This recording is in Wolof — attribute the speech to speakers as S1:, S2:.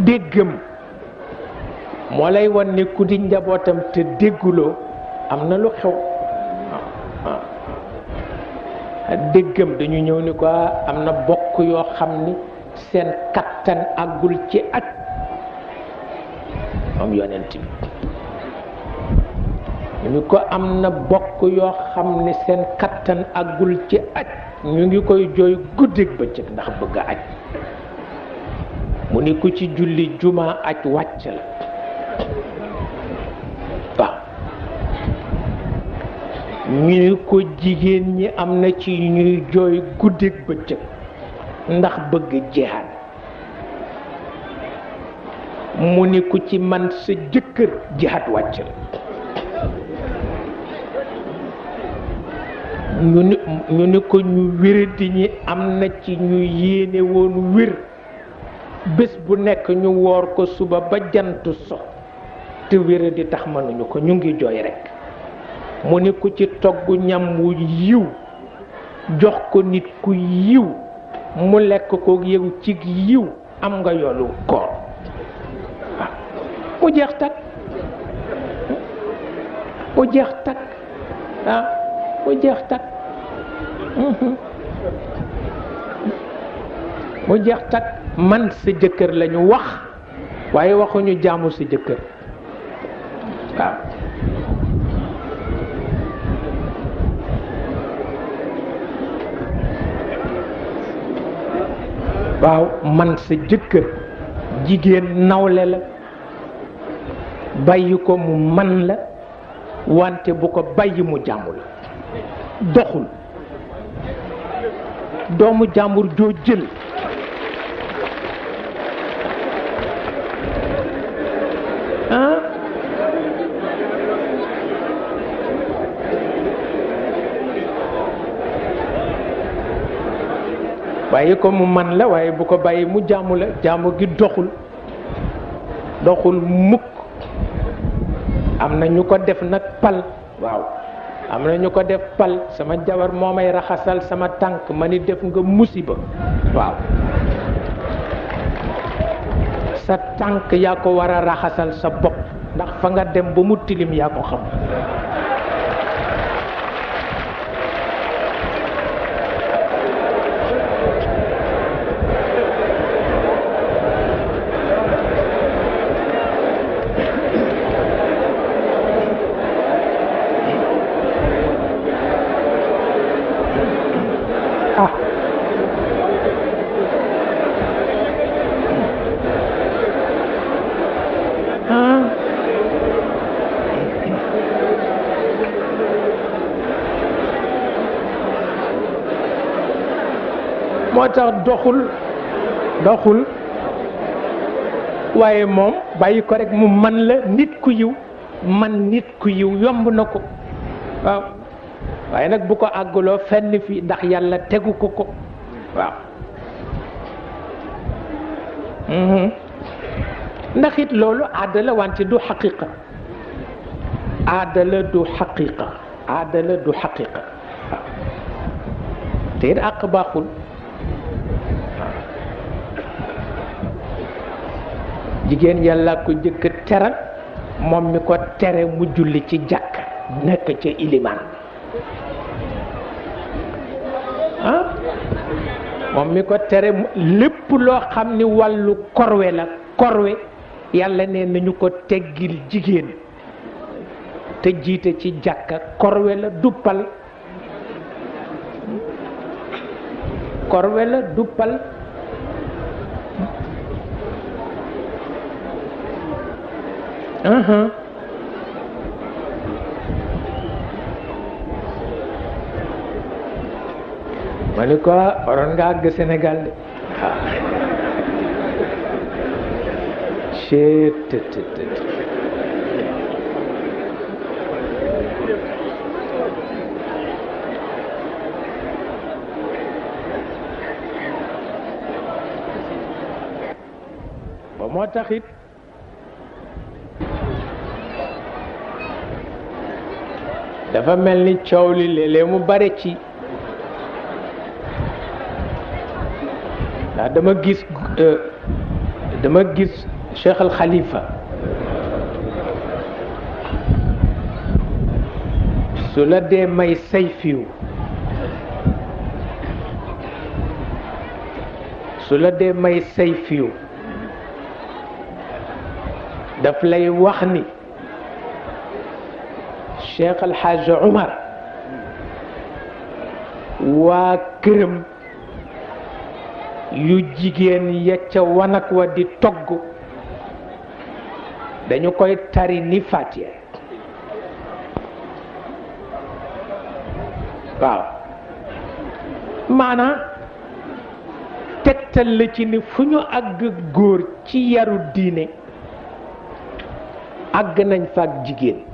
S1: déggam moo lay wan ne ku di njabootam te dégguloo am na lu xew. déggam dañu ñëw ni ko am na bokk yoo xam ni seen kattan àggul ci aj moom yonent bi ñu ko am na bokk yoo xam ni seen kattan àggul ci aj ñu ngi koy jooy guddeeg bëccëg ndax bëgg a aj mu ni ku ci julli juma aj wàcc la waaw ñu ni ko jigéen ñi am na ci ñuy jooy guddeeg bëccëg ndax bëgg jihaad mu ni ku ci man sa jëkkër jihaad wàcc la ñu ni ko ñu wéradi ñi am na ci ñu yéene woon wér bés bu nekk ñu woor ko suba ba jant so te wéradi tax mënuñu ko ñu ngi jooy rekk mu ni ku ci togg ñam wu yiw jox ko nit ku yiw mu lekk ko yow ci yiw am nga yoolu koor waaw mu jeex takk mu jeex takk ah mu jeex takk mu jeex takk man sa jëkkër lañu wax waaye waxuñu jaamu sa jëkkër waaw waaw man sa jëkkër jigéen nawle la bàyyi ko mu man la wante bu ko bàyyi mu jaamu la doxul doomu jàmbur joo jël bàyyi ko mu man la waaye bu ko bàyyi mu jaamu la jaamu gi doxul mukk am na ñu ko def nag pal waaw am na ñu ko def pal sama jabar moo may raxasal sama tànk ma ni def nga musiba waaw sa tànk yaa ko war a raxasal sa bopp ndax fa nga dem ba mu tilim yaa ko xam moo tax doxul waaye moom bàyyi ko rek mu man la nit ku yiw man nit ku yiw yomb na ko waaw waaye nag bu ko àggaloo fenn fii ndax yàlla tegu ko waaw ndax it loolu aada la wante du xaqiqa aada la du xaqiqa waaw te it àq baaxul jigéen yàlla ko jëkk teral moom mi ko tere mu julli ci jàkk nekk ca ilimaan moom mi ko tere lépp loo xam ni wàllu korwe la korwe yàlla ne nañu ko teggil jigéen te jiite ci jàkka korwe la duppal korwe la duppal ma ni ko waroon nga àgg Sénégal de ba moo taxit dafa mel ni coow li léeg-léeg mu bare ci ndax dama gis dama gis Cheikh al Khalifa su la dee may sayfiw su la dee may sayfiw daf lay wax ni Cheikh al Hadj Omar waa këram yu jigéen ya ca wanag wa di togg dañu koy tari ni Fatiha waaw maanaam tegtal la ci ni fu ñu àgg góor ci yaru diine àgg nañ fa ak jigéen